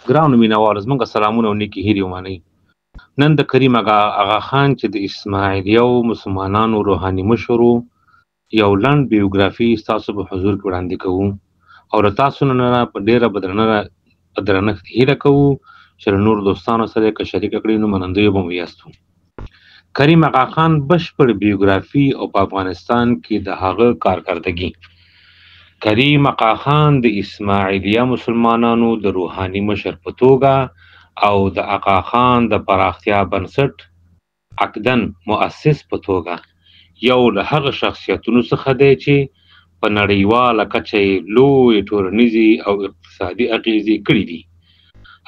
ګرانو مینوالو، زموږ سلامونه او نیکې هیلې ومنئ. نن د کریم اغا خان، چې د اسماعیلیو مسلمانانو روحاني مشر و، یو لنډ بیوګرافي ستاسو په حضور کې وړاندې کوو او له تاسو نه په ډېره په درنښت هیله کوو چې له نورو دوستانو سره یې که شریکه کړئ نو منندوی به مو یاستو. کریم اغا خان بشپړ بیوګرافي او په افغانستان کې د هغه کارکردګي. کریم اغا خان د اسماعیلیه مسلمانانو د روحاني مشر په توګه او د اغا خان د پراختیا بنسټ اکدن مؤسس په توګه یو له هغه شخصیتونو څخه دی چې په نړیواله کچه یې لویې ټولنیزې او اقتصادي اغیزې کړې دي.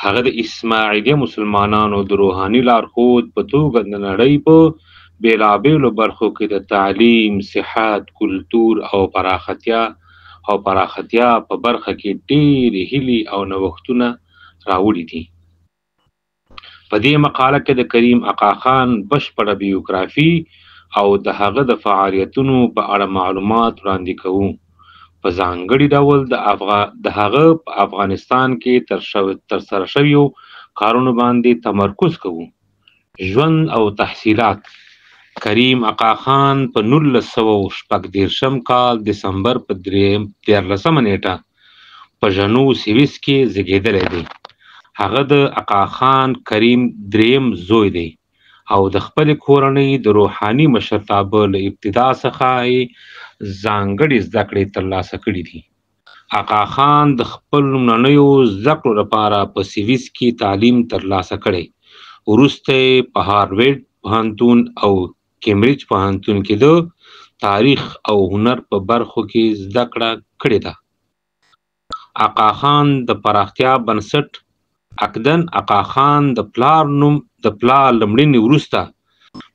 هغه د اسماعیلیه مسلمانانو د روحاني لارښود په توګه د نړۍ په بېلابېلو برخو کې د تعلیم، صحت، کلتور او پراختیا په برخه کې ډېرې هیلې او نوښتونه راوړي دي. په دې مقاله کې د کریم اغا خان بشپړه بیوګرافي او د هغه د فعالیتونو په اړه معلومات وړاندې کوو، په ځانګړي ډول د هغه په افغانستان کې ترسره شویو کارونو باندې تمرکز کوو. ژوند او تحصیلات. کریم اغا خان په 1936 کال دسمبر په 13 نیټه په ژنو سویس کې زیږېدلی دی. هغه د اغا خان کریم دریم زوی دی او د خپلې کورنۍ د روحاني مشرتابه له ابتدا څخه یې ځانګړې زده کړې ترلاسه کړې دي. اغا خان د خپل لومړنیو زده کړو لپاره په سویس کې تعلیم ترلاسه کړی. وروسته یې په هاروارډ پوهنتون او کمبریج پوهنتون کې د تاریخ او هنر په برخو کې زده کړه کړې ده. اغا خان د پراختیا بنسټ اکدن اغا خان د پلار نوم د پلار له مړینې وروسته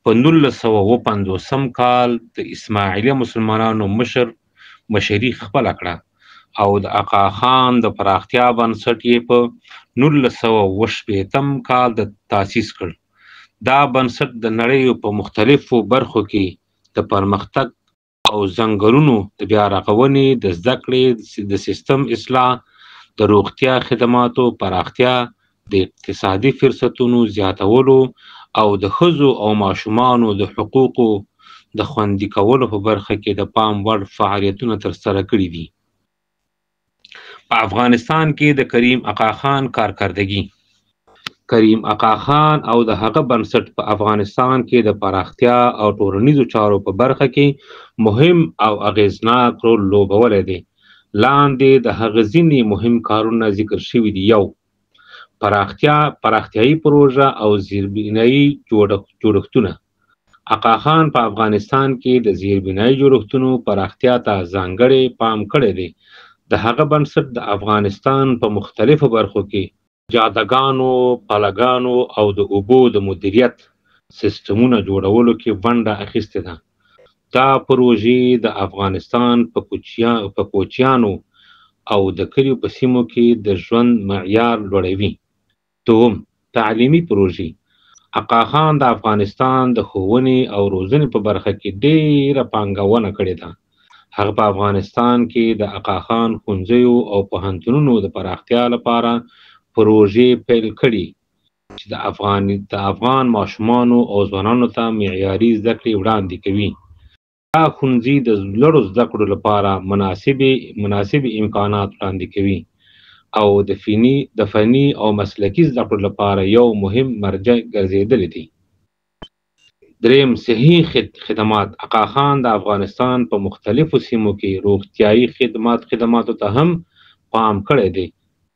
په 1950 کال د اسماعیلیه مسلمانانو مشري خپله کړه او د اغا خان د پراختیا بنسټ یې په 1960 کال د تاسیس کړ. دا بنسټ د نړۍ په مختلفو برخو کې د پرمختګ او ځنګلونو د بیا رغونې، د زده کړې د سیستم اصلاح، د روغتیا خدماتو پراختیا، د اقتصادي فرصتونو زیاتولو او د ښځو او ماشومانو د حقوقو د خوندي کولو په برخه کې د پام وړ فعالیتونه ترسره کړي دي. په افغانستان کې د کریم اغا خان کارکردګي. کریم اغا خان او د هغه بنسټ په افغانستان کې د پراختیا او ټولنیزو چارو په برخه کې مهم او اغېزناک رول لوبولی دی. لاندې د هغه ځینې مهم کارونه ذکر شوي دي. یو، پراختیایي پروژه او زیربنایي جوړښتونه. اغا خان په افغانستان کې د زیربنایي جوړښتونو پراختیا ته ځانګړی پام کړی دی. د هغه بنسټ د افغانستان په مختلفو برخو کې جادهګانو، پلګانو او د اوبو د مدیریت سیستمونه جوړولو کې ونډه اخیستې ده. دا پروژې د افغانستان په کوچیانو او د کلیو په سیمو کې د ژوند معیار لوړوي. دوم، تعلیمي پروژې. اغا خان د افغانستان د ښوونې او روزنې په برخه کې ډېره پانګونه کړې ده. هغه په افغانستان کې د اغا خان ښوونځیو او پوهنتونونو د پراختیا لپاره پروژې پیل کړي چې د افغان ماشومانو او ځوانانو ته معیاري زده کړې وړاندې کوي. دا ښوونځي د لوړو زده کړو لپاره مناسب امکانات وړاندې کوي او د فني او مسلکي زده کړو لپاره یو مهم مرجع ګرځېدلی دی. دریم، صحي خدمات. اغا خان د افغانستان په مختلفو سیمو کې روغتیایي خدماتو ته هم پام کړی دی.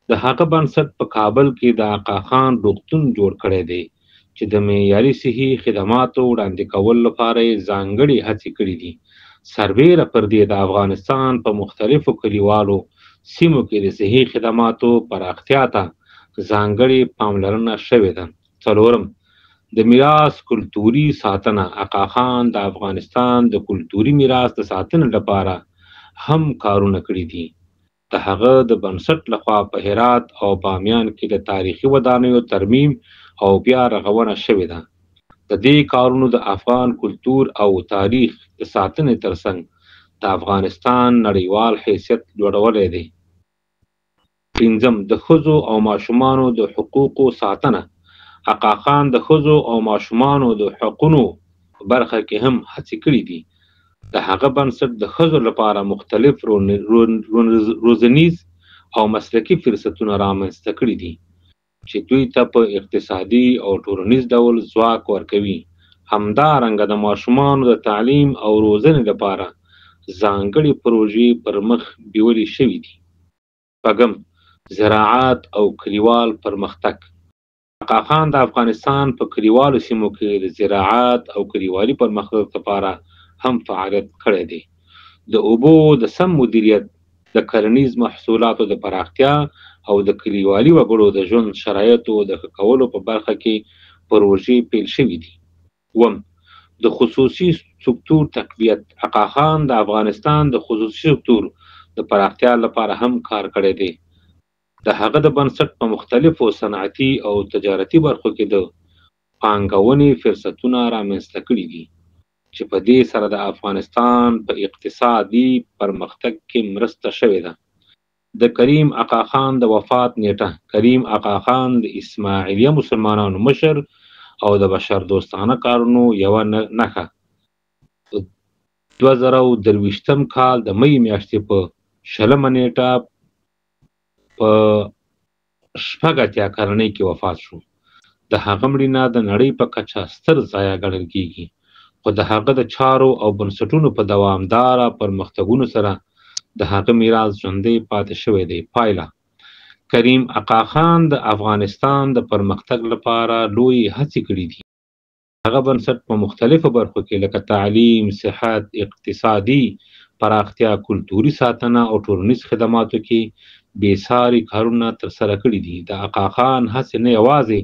د هغه بنسټ په کابل کې د اغا خان روغتون جوړ کړی دی چې د معیاري صحي خدماتو وړاندې کولو لپاره یې ځانګړې هڅې کړې دي. سربېره پر دې د افغانستان په مختلفو کلیوالو سیمو کې د صحي خدماتو پراختیا ته ځانګړې پاملرنه شوې ده. څلورم، د میراث کلتوري ساتنه. اغا خان د افغانستان د کلتوري میراث د ساتنې لپاره هم کارونه کړي دي. د هغه د بنسټ لخوا په هرات او بامیان کې د تاریخي ودانیو ترمیم او بیا رغونه شوې ده. د دې کارونو د افغان کلتور او تاریخ د ساتنې ترڅنګ د افغانستان نړیوال حیثیت لوړولی دی. پنځم، د ښځو او ماشومانو د حقوقو ساتنه. اقا خان د ښځو او ماشومانو د حقونو په برخه کې هم هڅې کړې دي. د هغه بنسټ د ښځو لپاره مختلف روزنیز او مسلکي فرصتونه رامنځته کړي دي، چې دوی ته په اقتصادي او ټولنیز ډول ځواک ورکوي. همدارنګه د ماشومانو د تعلیم او روزنې لپاره ځانګړې پروژې پر مخ بیولې شوې دي. شپږم، زراعت او کلیوال پرمختګ. اقا خان د افغانستان په کلیوالو سیمو کې د زراعت او کلیوالي پرمختګ لپاره هم فعالیت کړی دی. د اوبو د سم مدیریت، د کرنیز محصولاتو د پراختیا او د کلیوالي وګړو د ژوند شرایطو د ښه کولو په برخه کې پروژې پیل شوې دي. اووم، د خصوصي سکتور تقویت. اقا خان د افغانستان د خصوصي سکتور د پراختیا لپاره هم کار کړی دی. د هغه د بنسټ په مختلفو صنعتي او تجارتي برخو کې د پانګونې فرصتونه رامنځته کړي دي، چې په دې سره د افغانستان په اقتصادي پرمختګ کې مرسته شوې ده. د کریم اقا خان د وفات نیټه. کریم اقا خان د اسماعیلیه مسلمانانو مشر او د بشردوستانه کارونو یوه نښه، د 2023 کال د مې میاشتې په 20مه نیټه په 86 کلنۍ کې وفات شو. د هغه مړینه د نړۍ په کچه ستر ضایع ګڼل کیږي، خو د هغه د چارو او بنسټونو په دوامداره پرمختګونو سره د هغه میراث ژوندی پاتې شوی دی. پایله: کریم اقا خان د افغانستان د پرمختګ لپاره لویې هڅې کړې دي. هغه بنسټ په مختلفو برخو کې لکه تعلیم، صحت، اقتصادي پراختیا، کلتوري ساتنه او ټولنیز خدماتو کې بې ساري کارونه ترسره کړي دي. د اقا خان هڅې نه یوازې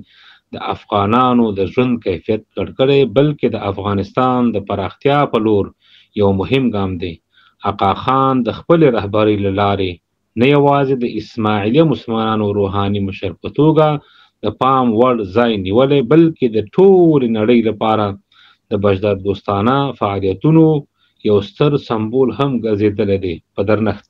د افغانانو د ژوند کیفیت لوړ کړی، بلکې د افغانستان د پراختیا په لور یو مهم ګام دی. اقا خان د خپلې رهبرۍ له لارې نه یوازې د اسماعیلیه مسلمانانو روحاني مشر په توګه د پام وړ ځای نیولی، بلکې د ټولې نړۍ لپاره د بشردوستانه فعالیتونو یو ستر سمبول هم ګرځېدلی دی. په درنښت.